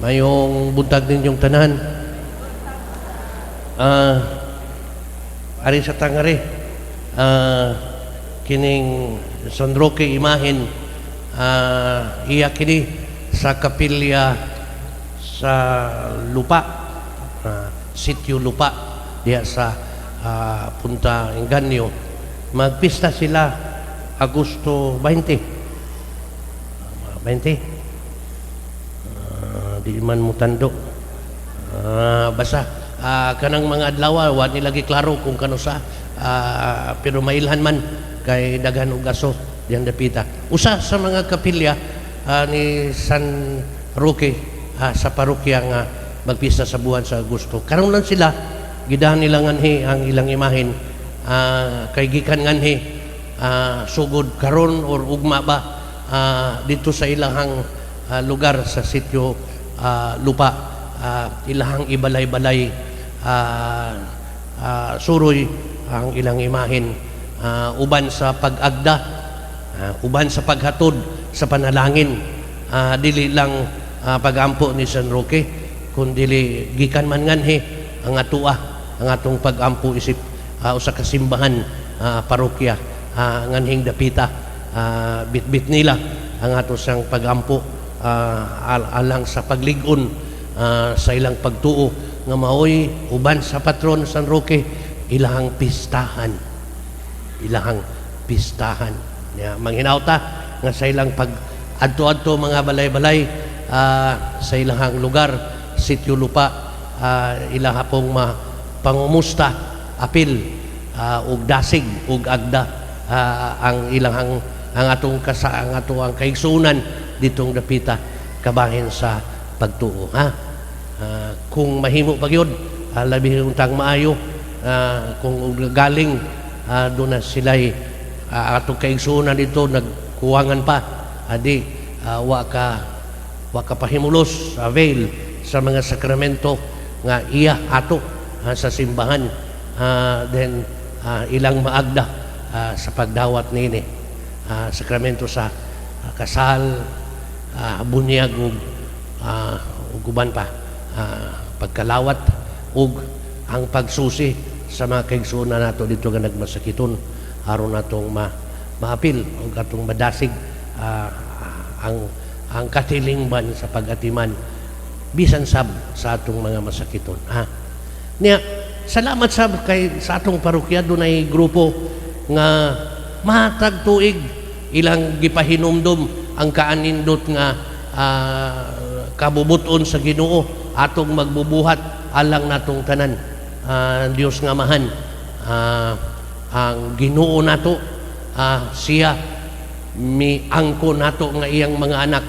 Maayong buntag ninyong tanan. Ari sa tangari. Kining San Roque imahin, iya kini sa kapilya sa Lupa, Sitio Lupa diha sa Punta Engaño. Magpista sila Agosto 20. 20, di man mo tando. Basta kanang mga adlaw wa ni lagi klaro kung kanusa, pero mailhan man kay daghan og aso diyang dapita. Usa sa mga kapilya ni San Roque sa parokya nga magpista sa buwan sa Agosto. Karon lang sila gidahan nila nganhi ang ilang imahin, kay gikan nganhi, sugod karon or ugma ba, dito sa ilahang lugar sa Sitio Lupa, ilahang ibalay-balay, suroy ang ilang imahin, uban sa pag-agda, uban sa paghatod sa panalangin, dili lang pagampo ni San Roque kun dili gikan man nganhi ang atoa, ang atong pagampo isip usa ka simbahan, parokya, nganhing dapita, bitbit nila ang ato sang pagampo, alang sa paglig-on sa ilang pagtuo nga maoy uban sa patron San Roque ilahang pistahan, ilahang pistahan. Ya, manghinawta nga sa ilang pag adto-adto mga balay-balay, sa ilahang lugar, Sitio Lupa, ilaha pong pangumusta, apil, ug dasig ug agda, ang ilahang ang atong kasa ang ato ang kaigsuonan ditong dapita kabahin sa pagtuo, ha. Kung mahimo pa gyud, labi untang maayo, kung galing doon na sila'y atong kaigsuonan dito nagkuwangan pa adi, wa ka pahimulos avail sa mga sakramento nga iya ato sa simbahan, then ilang maagda sa pagdawat nini, sakramento sa kasal, bunyag ug uban pa, pagkalawat ug ang pagsusi sa mga kaigsuonan nato dito nga nagmasakiton aron natong maapil ug atong madasig ang katilingban sa pag-atiman bisan sab sa atong mga masakiton, ha. Niya, salamat sab kay sa atong parokya dunay grupo nga matag tuig ilang gipahinumdom ang kaanindot nga kabubuton sa Ginoo atong magbubuhat alang natong tanan. Dios nga Amahan, ang Ginoo nato, siya miangko nato nga iyang mga anak.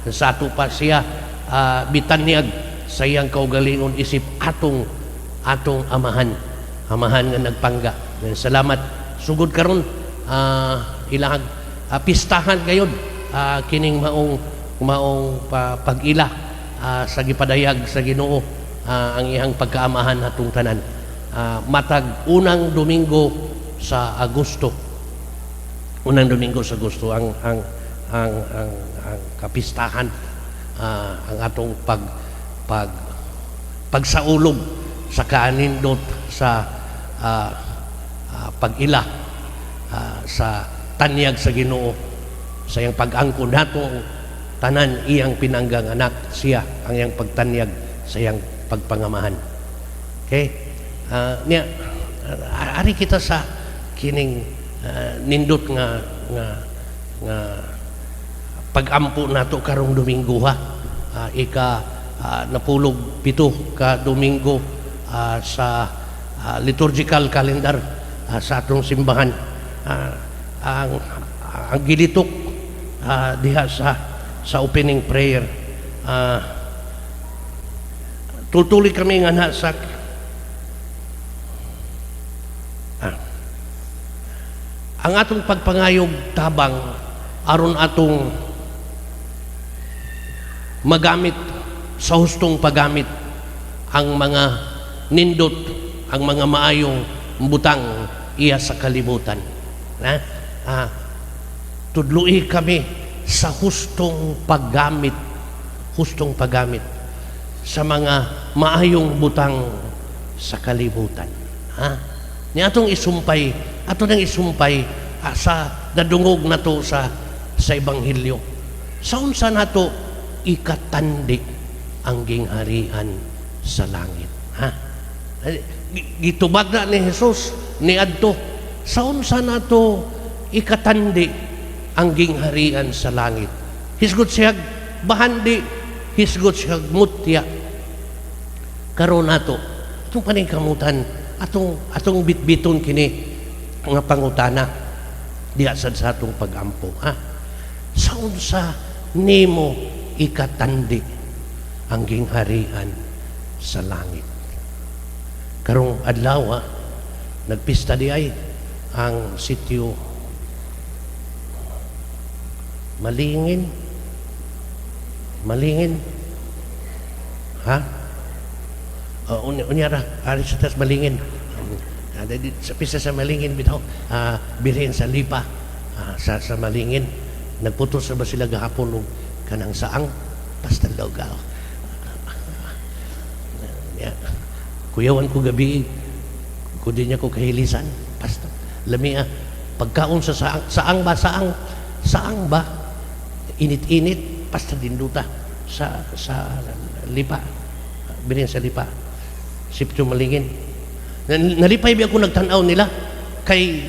Sa ato pa siya bitanyag sa iyang kaugalingon isip atong atong amahan, amahan nga nagpangga. Salamat. Sugod karon, ilang pistahan gayon, kining maong maong pag-ila sa gipadayag sa Ginoo, ang iyang pagkaamahan natong tanan, matag unang Domingo sa Agosto, unang Domingo sa Agosto ang kapistahan, ang atong pag pag pagsaulog sa kaanindot sa pag-ila sa tanyag sa Ginoo sa iyang pag-angkon nato tanan, iyang pinanggang anak. Siya ang iyang pagtanyag sa iyang pagpangamahan. Okay, niya, ari kita sa kining nindot nga nga nga pag-ampo nato karong Domingo, ha. Ika 47 ka Domingo sa liturgical calendar sa atong simbahan. Ang gilitok diha sa opening prayer, tultuli kami nga na sa ang atong pagpangayog tabang aron atong magamit sa hustong paggamit ang mga nindot, ang mga maayong butang iya sa kalibutan. Na? Tudloi kami sa hustong paggamit, hustong paggamit. sa mga maayong butang sa kalibutan. Ha? Ni atong isumpay, ato nang isumpay sa nadungog nato sa ebanghelyo. Sa unsa nato ikatandi ang gingharian sa langit? Ha? Gitubag na ni Jesus ni adto, sa unsa nato ikatandi ang gingharian sa langit? Hisgot siya bahandi, hisgot siya mutya. Karon nato atong paningkamutan, atong bitbiton kini nga pangutana diha sad sa atong pagampo, ha? Sa unsa nimo ikatandi ang gingharian sa langit? Karong adlaw, nagpista di ay ang sitio Malingin. Malingin, ha? Unya ra ari sa tas Malingin. Sa pista sa Malingin bitaw, bilhin sa Lipa, sa Malingin. Nagputos na ba sila gahapon og kanang saang pastal daw ga. Ya. Kuyawan ko gabi ko di niya ko kahilisan. Basta lami ah. Pagkaon sa saang, saang ba, saang, saang ba, init-init, basta dinduta sa Lipa. Bilhin sa Lipa. Sitio Malingin. Nalipay bi ako nagtan-aw nila kay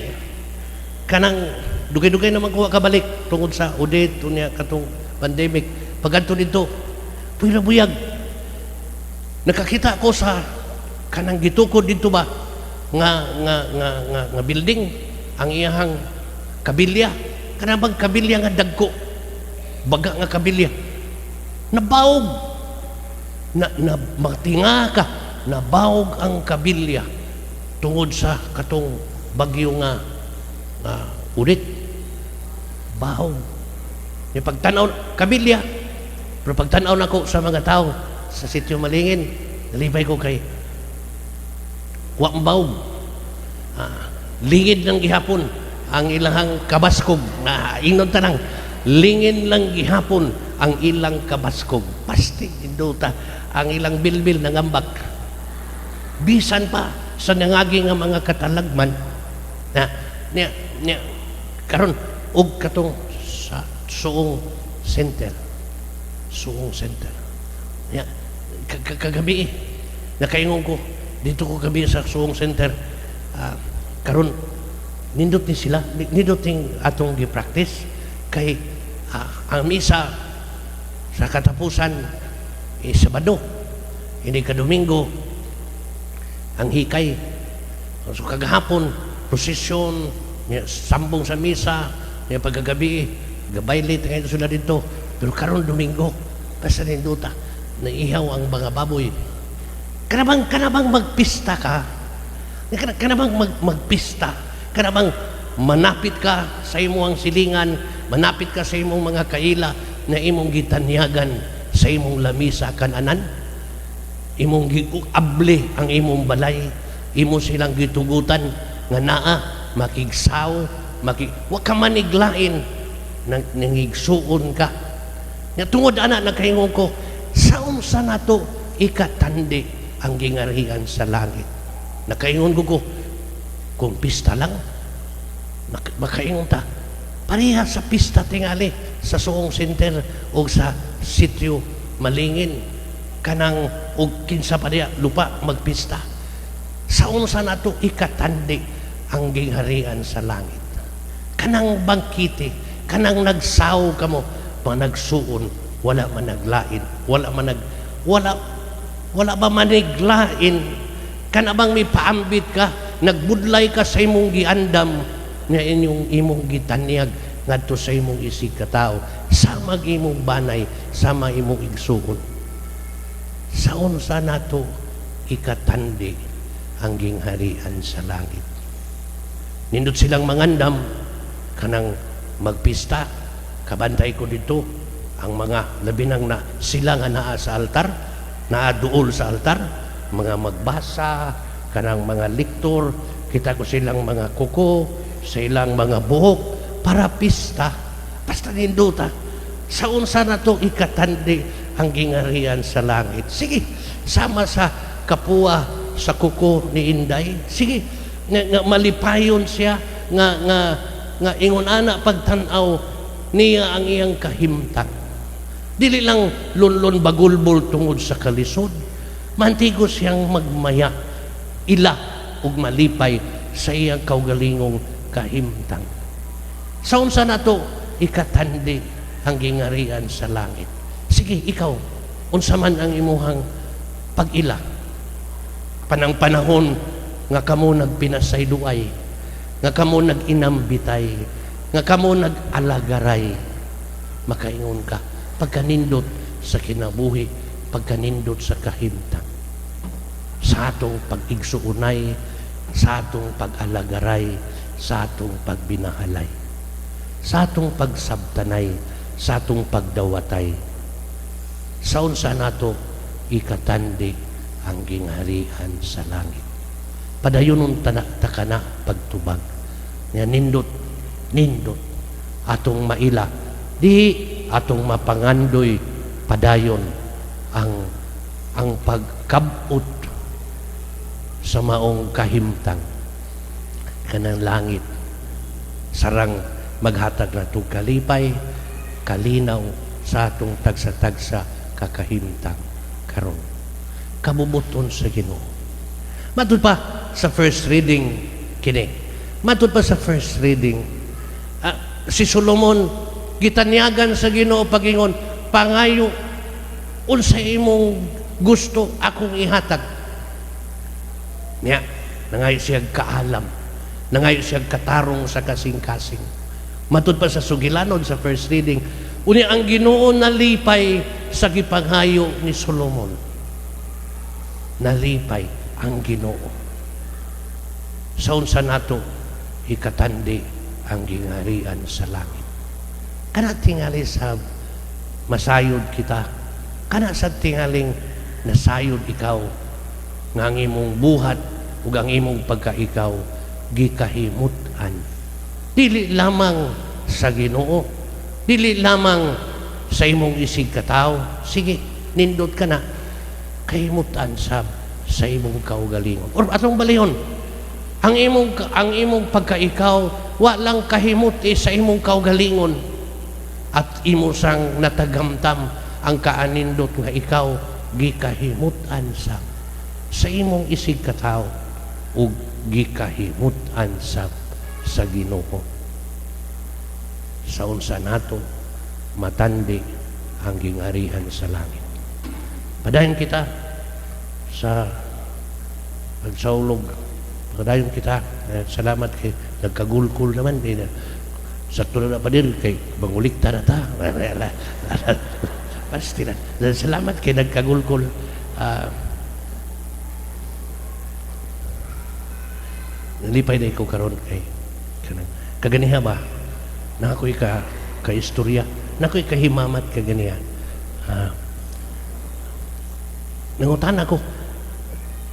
kanang dugay-dugay naman ko kabalik tungod sa Odette unya katong pandemic. Pagadto dito, pwera buyag. Nakakita ko sa kanang gitukod dito ba nga building, ang iyahang kabilya, kanang bang kabilya nga dagko, baga nga kabilya, nabawog na, na matinga ka, nabawog ang kabilya tungod sa katong bagyo nga Odette. Bawog ni pagtanaw kabilya. Pero pagtanaw nako sa mga tao sa sitio Malingin, nalipay ko kay wa bawog. Lingid lang gihapon ang ilahang kabaskog na ingnon tanang lingin lang gihapon ang ilang kabaskog. Pastig induta ang ilang bilbil nangambak bisan pa sa nangagi nga mga katalagman na niya niya. Karon og katong sa Suong Center, Suong Center niya, kagabi eh, nakaingon ko dito ko gabi sa Suong Center. Karon nindot ni sila, nindot ning atong gi-practice kay ang misa sa katapusan eh, Sabado ini ka Domingo ang hikay. So kagahapon prosesyon niya, sambong sa misa niya, pagkagabi gabayle ngayon sila dito. Pero karon Domingo, basta ninduta, naihaw ang mga baboy. Kanabang magpista ka, kanabang magpista, kanabang manapit ka sa imong silingan, manapit ka sa imong mga kaila na imong gitanyagan sa imong lamisa kananan, imong able ang imong balay, imo silang gitugutan nga naa makigsaw, wa ka maniglain nang nangigsuon ka. Nga tungod ana nakaingon ko, sa unsa nato ikatandi ang gingarian sa langit? Nakaingon ko kung pista lang, makaingon ta pareha sa pista tingali sa Suong Center o sa sitio Malingin kanang og kinsa pa diya lupa magpista. Sa unsa nato ikatandi ang gingharian sa langit? Kanang bangkite, kanang nagsaw kamo, mga nagsuon, wala man naglain, wala man nag wala wala ba maniglain? Kana bang may paambit ka, nagbudlay ka sa imong giandam nga inyong imong gitanyag ngadto sa imong isig katao, sama imong banay, sama imong igsuon? Sa unsa nato ikatandi ang gingharian sa langit? Nindot silang mangandam kanang magpista. Kabantay ko dito ang mga labi nang na sila nga naa sa altar, naa duol sa altar, mga magbasa, kanang mga lektor. Kita ko silang mga kuko, sa ilang mga buhok para pista. Basta ninduta. Sa unsa na to ikatandi ang gingarian sa langit. Sige, sama sa kapuwa sa kuko ni Inday. Sige, nga malipayon siya nga ingon ana pagtan-aw niya ang iyang kahimtang. Dili lang lunlun bagulbol tungod sa kalisod. Mantigo siyang magmaya, ila ug malipay sa iyang kaugalingong kahimtang. Sa unsa nato ikatandi ang gingarian sa langit? Sige, ikaw, unsa man ang imuhang pag-ila? Panang panahon nga kamo nagpinasayduay, nga kamo nag-inambitay, nga kamo nag-alagaray, makaingon ka, pagkanindot sa kinabuhi, pagkanindot sa kahimtang. Sa atong pag-igsuunay, sa atong pag-alagaray, sa atong pagbinahalay, sa atong pagsabtanay, sa atong pagdawatay. Sa unsa nato ikatandi ang gingharian sa langit? Padayonon tana takana pagtubag. Nga nindot, nindot atong maila, di atong mapangandoy padayon ang pagkabot sa maong kahimtang kanang langit sarang maghatag nato kalipay, kalinaw sa atong tagsa-tagsa kakahimtang karon. Kabubuton sa Ginoo. Matud pa sa first reading kini. Matud pa sa first reading, si Solomon gitanyagan sa Ginoo pagingon, "Pangayo, unsa imong gusto, akong ihatag." Niya, nangayo siya kaalam. Nangayo siya katarong sa kasing-kasing. Matud pa sa sugilanon sa first reading, unya ang Ginoo nalipay sa gipanghayo ni Solomon. Nalipay ang Ginoo. Sa unsa nato ikatandi ang gingarian sa langit? Kana tingali sa masayod kita. Kana sa tingaling nasayod ikaw nga ang imong buhat ug ang imong pagkaikaw gikahimut-an. Dili lamang sa Ginoo, dili lamang sa imong isig katawo. Sige, nindot ka na kahimutan sa imong kaugalingon. Or atong balihon, ang imong pagkaikaw wa lang kahimut sa imong kaugalingon at imo sang natagamtam ang kaanindot nga ikaw gikahimutan sa imong isig katawo ug gikahimutan sa Ginoo. Sa unsa nato matandi ang gingarihan sa langit? Padayon kita sa pagsaulog. Padayon kita. Salamat kay nagkagulkul naman. Eh, sa tulad na padir kay bangulikta na ta. Basta na. Salamat kay nagkagulkul. Nalipay na ko karon kay kanang kaganiha ba na ako'y ka istorya, na ako'y kahimamat kaganiha. Nangutan ako,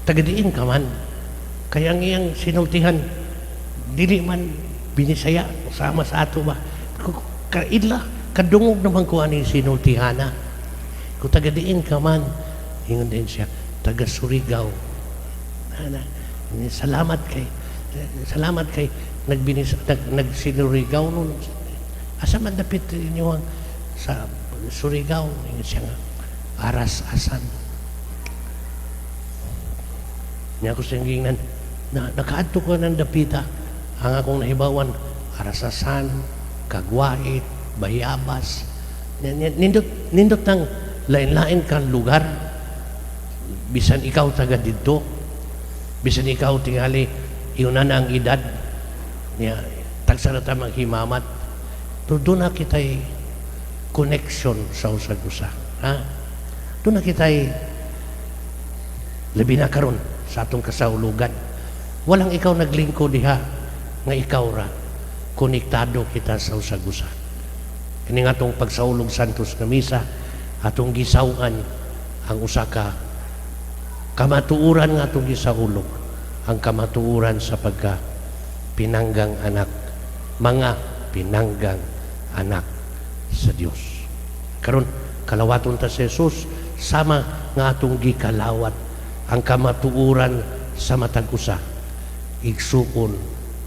"Tagadiin ka man?" Kaya ang iyang sinultihan dili man Binisaya, sama sa ato ba. Kaila kadungog naman ko ani sinultihana. Kung tagadiin ka man, ingon din siya, taga Surigao. Ana, salamat kay nagbinis nagsinurigaw nun. "Asa man dapit inyo ang sa Surigao?" Ingon siya nga, "Aras-asan." Niya ako siyang gingnan, na, nakaadto ko ng dapita. Ang akong nahibawan, Arasasan, Kagwait, Bayabas. Nindot, nindot ng lain-lain kang lugar. Bisan ikaw taga didto, bisan ikaw tingali, iyon na ang edad. Niya, tagsa na ta maghimamat. Pero doon na kita'y connection sa usag-usa. Ha? Doon na kita'y labi na karon sa atong kasaulugan. Walang ikaw naglingkod diha nga ikaw ra, konektado kita sa usag-usa. Kini nga atong pagsaulog Santos nga misa, atong gisaw-an ang usa ka kamatuoran nga atong gisaulog, ang kamatuoran sa pagka pinanggang anak, mga pinanggang anak sa Dios. Karon Kalawaton ta si Jesus sama nga atong gikalawat ang kamatuoran sa matag usa, igsuon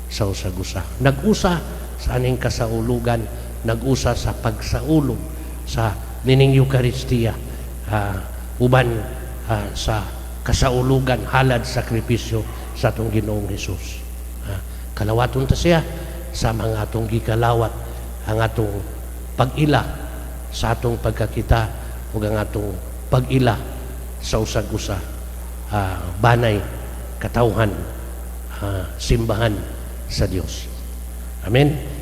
sa usag usa. Nag-usa sa aning kasaulugan, nag-usa sa pagsaulog sa nining Eucharistia, uban sa kasaulugan, halad, sakripisyo sa atong Ginoong Hesus. Kalawaton ta siya sa mga atong gikalawat ang atong pag-ila sa atong pagkakita ug ang atong pag-ila sa usag-usa, banay, katawhan, simbahan sa Dios. Amen.